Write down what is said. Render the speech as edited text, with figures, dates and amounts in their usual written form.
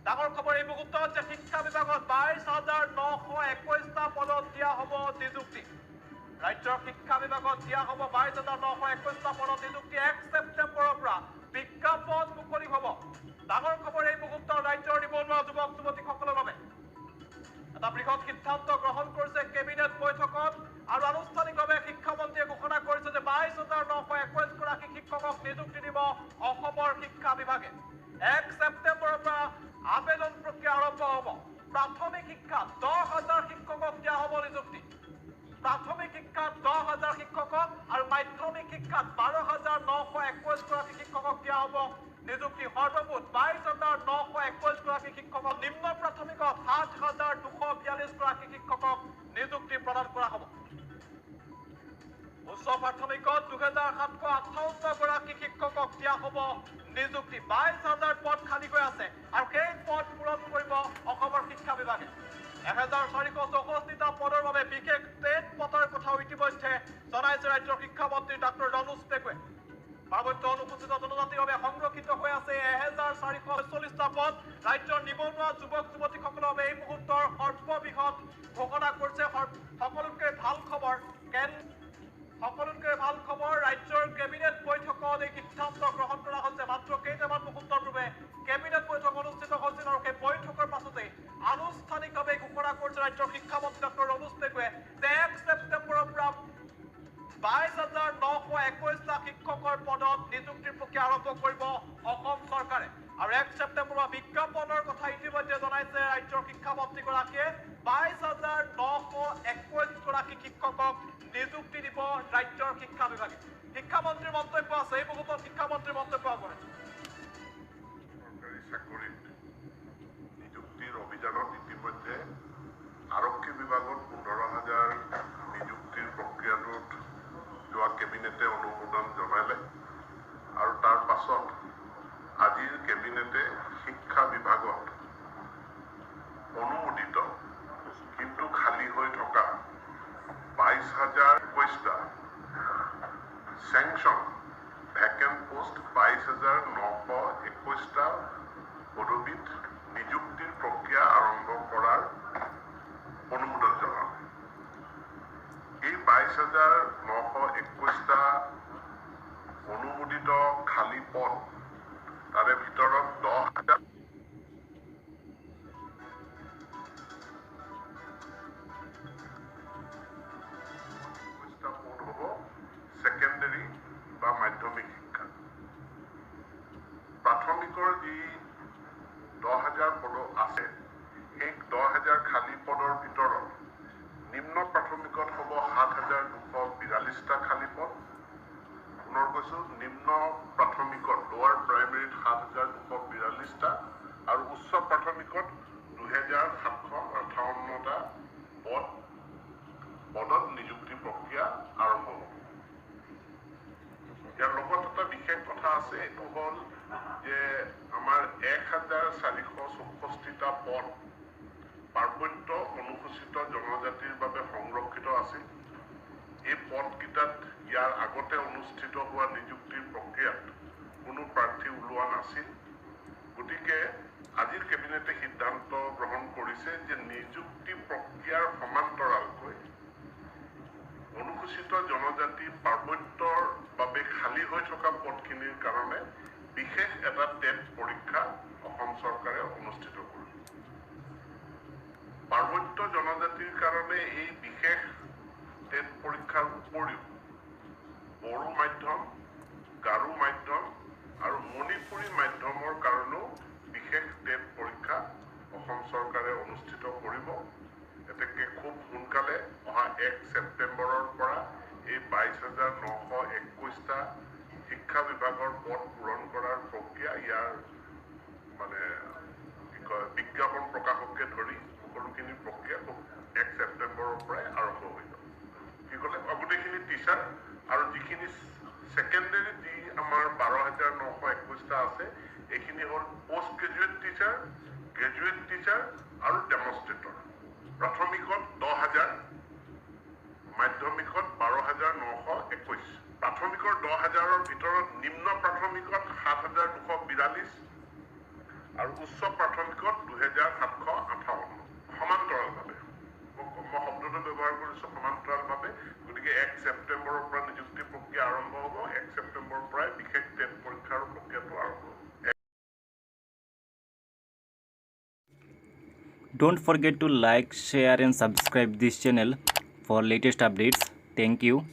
ডাঙৰ খবৰ এই মুহূৰ্তত যে শিক্ষা বিভাগত 22,921টা পদত দিয়া হ'ব নিযুক্তি। ৰাজ্যৰ শিক্ষা বিভাগত দিয়া হ'ব 22,921টা পদত নিযুক্তি। 1 ছেপ্টেম্বৰৰ পৰা বিজ্ঞাপন মুকলি হ'ব। ডাঙৰ খবৰ এই মুহূৰ্তত ৰাজ্যৰ নিবনুৱা যুৱক যুৱতীসকলৰ বাবে এটা বৃহৎ সিদ্ধান্ত গ্ৰহণ কৰিছে কেবিনেট বৈঠকত আৰু আনুষ্ঠানিকভাৱে শিক্ষামন্ত্ৰীয়ে ঘোষণা কৰিছে যে 22,921 গৰাকী শিক্ষকক নিযুক্তি দিব অসমৰ শিক্ষা বিভাগে। 1 ছেপ্টেম্বৰৰ পৰা আবেদন প্ৰক্ৰিয়া আৰম্ভ হ'ব। প্ৰাথমিক শিক্ষাত 10,000 শিক্ষকক দিয়া হ'ব নিযুক্তি। প্ৰাথমিক শিক্ষাত 10,000 শিক্ষকক আৰু মাধ্যমিক শিক্ষাত 12,921 গৰাকী শিক্ষকক দিয়া হ'ব নিযুক্তি। সৰ্বমুঠ 22,921 গৰাকী শিক্ষকক, নিম্ন প্ৰাথমিকত 7,242 গৰাকী শিক্ষকক নিযুক্তি প্ৰদান কৰা হ'ব। উচ্চ প্ৰাথমিকত 2,758 গৰাকী শিক্ষকক দিয়া হ'ব নিযুক্তি। 22,000 পদ খালী হৈ আছে আৰু সেই পদ পূৰণ কৰিব অসমৰ শিক্ষা বিভাগে। 1,464টা পদৰ বাবে বিশেষ টেট পতাৰ কথাও ইতিমধ্যে জনাইছে ৰাজ্যৰ শিক্ষামন্ত্ৰী ডাক্তৰ ৰণোজ পেগুৱে। পাৰ্বত্য অনুসূচিত জনজাতিৰ বাবে সংৰক্ষিত হৈ আছে 1,440টা পদ। ৰাজ্যৰ নিবনুৱা যুৱক যুৱতীসকলৰ বাবে এই মুহূৰ্তৰ সৰ্ববৃহৎ ঘোষণা কৰিছে। সকলোতকৈ ভাল খবৰ ৰাজ্যৰ কেবিনেট বৈঠকত এই সিদ্ধান্ত গ্ৰহণ কৰা হৈছে। মাত্ৰ কেইটামান মুহূৰ্তৰ পূৰ্বে কেবিনেট বৈঠক অনুষ্ঠিত হৈছিল আৰু সেই বৈঠকৰ পাছতেই আনুষ্ঠানিকভাৱে ঘোষণা কৰিছে ৰাজ্যৰ শিক্ষামন্ত্ৰী ডাক্তৰ ৰণোজ পেগুৱে যে 1 ছেপ্টেম্বৰৰ পৰা 22,921টা শিক্ষকৰ পদত নিযুক্তিৰ প্ৰক্ৰিয়া আৰম্ভ কৰিব অসম চৰকাৰে। আৰু 1 ছেপ্টেম্বৰৰ বিজ্ঞাপনৰ কথা ইতিমধ্যে জনাইছে ৰাজ্যৰ শিক্ষামন্ত্ৰীগৰাকীয়ে। 22,921 গৰাকী শিক্ষকক নিযুক্তি দিব ৰাজ্যৰ শিক্ষা বিভাগে। শিক্ষামন্ত্ৰীৰ মন্তব্য আছে এই মুহূৰ্তত। শিক্ষামন্ত্ৰীৰ মন্তব্য আগবঢ়াইছে। চৰকাৰী চাকৰিত নিযুক্তিৰ অভিযানত ইতিমধ্যে আৰক্ষী বিভাগত 15,000 নিযুক্তিৰ প্ৰক্ৰিয়াটোত যোৱা কেবিনেটে অনুমোদন জনালে আৰু তাৰ পাছত আজিৰ কেবিনেটে শিক্ষা বিভাগত অনুমোদিত কিন্তু খালী হৈ থকা 22,021টা চেংচন ভেকেণ্ট পোষ্ট 22,921টা পদবীত নিযুক্তিৰ প্ৰক্ৰিয়া আৰম্ভ কৰাৰ অনুমোদন জনালে। এই 22,921টা অনুমোদিত খালী পদ, তাৰে ভিতৰত 10,000 পদ হ'ব ছেকেণ্ডেৰী বা মাধ্যমিক শিক্ষা। প্ৰাথমিকৰ যি 10,000 পদ আছে, সেই 10,000 খালী পদৰ ভিতৰত নিম্ন প্ৰাথমিকত হ'ব 7,242টা খালী পদ। পুনৰ কৈছোঁ, নিম্ন প্ৰাথমিকত লোৱাৰ প্ৰাইমেৰীত 7,242টা আৰু উচ্চ প্ৰাথমিকত 2,758টা পদত নিযুক্তি প্ৰক্ৰিয়া আৰম্ভ হ'ব। ইয়াৰ লগত এটা বিশেষ কথা আছে, এইটো হ'ল যে আমাৰ 1,464টা পদ পাৰ্বত্য অনুসূচিত জনজাতিৰ বাবে সংৰক্ষিত আছিল। এই পদকেইটাত ইয়াৰ আগতে অনুষ্ঠিত হোৱা নিযুক্তিৰ প্ৰক্ৰিয়াত কোনো প্ৰাৰ্থী ওলোৱা নাছিল। গতিকে আজিৰ কেবিনেটে সিদ্ধান্ত গ্ৰহণ কৰিছে যে নিযুক্তি প্ৰক্ৰিয়াৰ সমান্তৰালকৈ অনুসূচিত জনজাতি পাৰ্বত্যৰ বাবে খালী হৈ থকা পদখিনিৰ কাৰণে বিশেষ এটা টেট পৰীক্ষা অসম চৰকাৰে অনুষ্ঠিত কৰিব। পাৰ্বত্য জনজাতিৰ কাৰণে এই বিশেষ টেট পৰীক্ষাৰ উপৰিও বড়ো মাধ্যম, গাৰো মাধ্যম আৰু মণিপুৰী মাধ্যমৰ কাৰণেও বিশেষ টেট পৰীক্ষা অসম চৰকাৰে অনুষ্ঠিত কৰিব। এতেকে খুব সোনকালে অহা 1 ছেপ্টেম্বৰৰ পৰা এই 22,921টা শিক্ষা বিভাগৰ পদ পূৰণ কৰাৰ প্ৰক্ৰিয়া, ইয়াৰ মানে কি কয় বিজ্ঞাপন প্ৰকাশকে ধৰি সকলোখিনি প্ৰক্ৰিয়া খুব 1 ছেপ্টেম্বৰৰ পৰাই আৰম্ভ হৈ যাব। কি ক'লে গোটেইখিনি টিচাৰ আৰু যিখিনি ছেকেণ্ডেৰী যি আমাৰ 12,921টা আছে, এইখিনি হ'ল post graduate teacher, graduate teacher আৰু ডেমনষ্ট্ৰেটৰ। প্ৰাথমিকত 10,000, মাধ্যমিকত 12,921। প্ৰাথমিকৰ 10,000ৰ ভিতৰত নিম্ন প্ৰাথমিকত 7,242 আৰু উচ্চ প্ৰাথমিকত Don't forget to like, share and subscribe this channel for latest updates. Thank you.